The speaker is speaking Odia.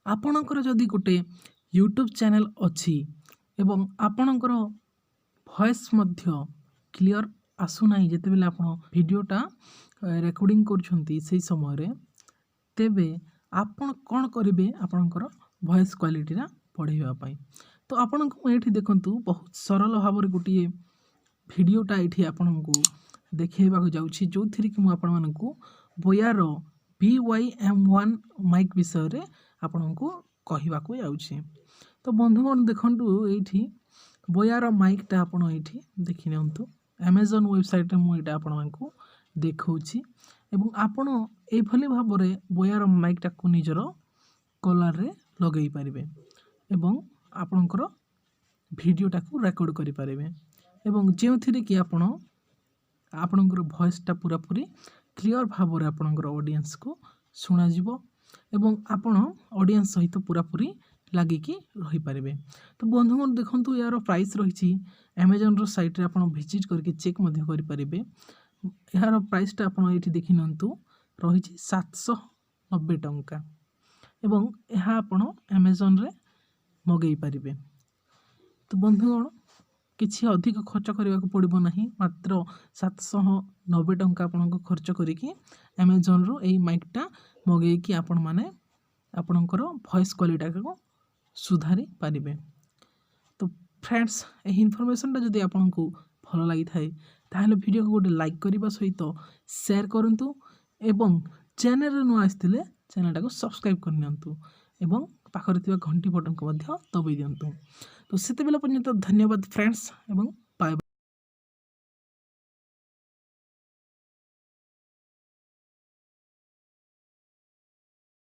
ଆପଣଙ୍କର ଯଦି ଗୋଟେ ୟୁଟ୍ୟୁବ୍ ଚ୍ୟାନେଲ୍ ଅଛି ଏବଂ ଆପଣଙ୍କର ଭଏସ୍ ମଧ୍ୟ କ୍ଲିଅର୍ ଆସୁନାହିଁ ଯେତେବେଳେ ଆପଣ ଭିଡ଼ିଓଟା ରେକର୍ଡ଼ିଂ କରୁଛନ୍ତି ସେଇ ସମୟରେ, ତେବେ ଆପଣ କ'ଣ କରିବେ ଆପଣଙ୍କର ଭଏସ୍ କ୍ୱାଲିଟିଟା ବଢ଼ାଇବା ପାଇଁ? ତ ଆପଣଙ୍କୁ ମୁଁ ଏଇଠି ଦେଖନ୍ତୁ, ବହୁତ ସରଳ ଭାବରେ ଗୋଟିଏ ଭିଡ଼ିଓଟା ଏଇଠି ଆପଣଙ୍କୁ ଦେଖାଇବାକୁ ଯାଉଛି, ଯେଉଁଥିରେ କି ମୁଁ ଆପଣମାନଙ୍କୁ ବୋୟାର BYM1 Mike ବିଷୟରେ ଆପଣଙ୍କୁ କହିବାକୁ ଯାଉଛି। ତ ବନ୍ଧୁଗଣ, ଦେଖନ୍ତୁ, ଏଇଠି ବୋୟାର ମାଇକ୍ଟା ଆପଣ ଏଇଠି ଦେଖି ନିଅନ୍ତୁ। ଆମାଜନ୍ ୱେବସାଇଟ୍ରେ ମୁଁ ଏଇଟା ଆପଣମାନଙ୍କୁ ଦେଖାଉଛି ଏବଂ ଆପଣ ଏଇଭଳି ଭାବରେ ବୋୟାର ମାଇକ୍ଟାକୁ ନିଜର କଲାରରେ ଲଗାଇ ପାରିବେ ଏବଂ ଆପଣଙ୍କର ଭିଡ଼ିଓଟାକୁ ରେକର୍ଡ଼ କରିପାରିବେ ଏବଂ ଯେଉଁଥିରେ କି ଆପଣ ଆପଣଙ୍କର ଭଏସ୍ଟା ପୁରାପୁରି କ୍ଲିଅର୍ ଭାବରେ ଆପଣଙ୍କର ଅଡ଼ିଏନ୍ସକୁ ଶୁଣାଯିବ ଏବଂ ଆପଣ ଅଡ଼ିଏନ୍ସ ସହିତ ପୁରାପୁରି ଲାଗିକି ରହିପାରିବେ। ତ ବନ୍ଧୁଗଣ, ଦେଖନ୍ତୁ, ଏହାର ପ୍ରାଇସ୍ ରହିଛି, ଆମାଜନ୍ର ସାଇଟ୍ରେ ଆପଣ ଭିଜିଟ୍ କରିକି ଚେକ୍ ମଧ୍ୟ କରିପାରିବେ। ଏହାର ପ୍ରାଇସ୍ଟା ଆପଣ ଏଇଠି ଦେଖି ନିଅନ୍ତୁ, ରହିଛି 790 ଟଙ୍କା ଏବଂ ଏହା ଆପଣ ଆମାଜନ୍ରେ ମଗାଇ ପାରିବେ। ତ ବନ୍ଧୁଗଣ, କିଛି ଅଧିକ ଖର୍ଚ୍ଚ କରିବାକୁ ପଡ଼ିବ ନାହିଁ। ମାତ୍ର 790 ଟଙ୍କା ଆପଣଙ୍କୁ ଖର୍ଚ୍ଚ କରିକି ଆମାଜନ୍ରୁ ଏଇ ମାଇକ୍ଟା ମଗାଇକି ଆପଣମାନେ ଆପଣଙ୍କର ଭଏସ୍ କ୍ୱାଲିଟିଟାକୁ ସୁଧାରି ପାରିବେ। ତ ଫ୍ରେଣ୍ଡସ୍, ଏହି ଇନଫର୍ମେସନ୍ଟା ଯଦି ଆପଣଙ୍କୁ ଭଲ ଲାଗିଥାଏ, ତାହେଲେ ଭିଡ଼ିଓକୁ ଗୋଟେ ଲାଇକ୍ କରିବା ସହିତ ସେୟାର କରନ୍ତୁ ଏବଂ ଚ୍ୟାନେଲରେ ନୂଆ ଆସିଥିଲେ ଚ୍ୟାନେଲଟାକୁ ସବସ୍କ୍ରାଇବ୍ କରିନିଅନ୍ତୁ ଏବଂ ପାଖରେ ଥିବା ଘଣ୍ଟି ବଟନ୍କୁ ମଧ୍ୟ ଦବାଇ ଦିଅନ୍ତୁ। ତ ସେତେବେଳେ ପର୍ଯ୍ୟନ୍ତ ଧନ୍ୟବାଦ ଫ୍ରେଣ୍ଡସ୍ ଏବଂ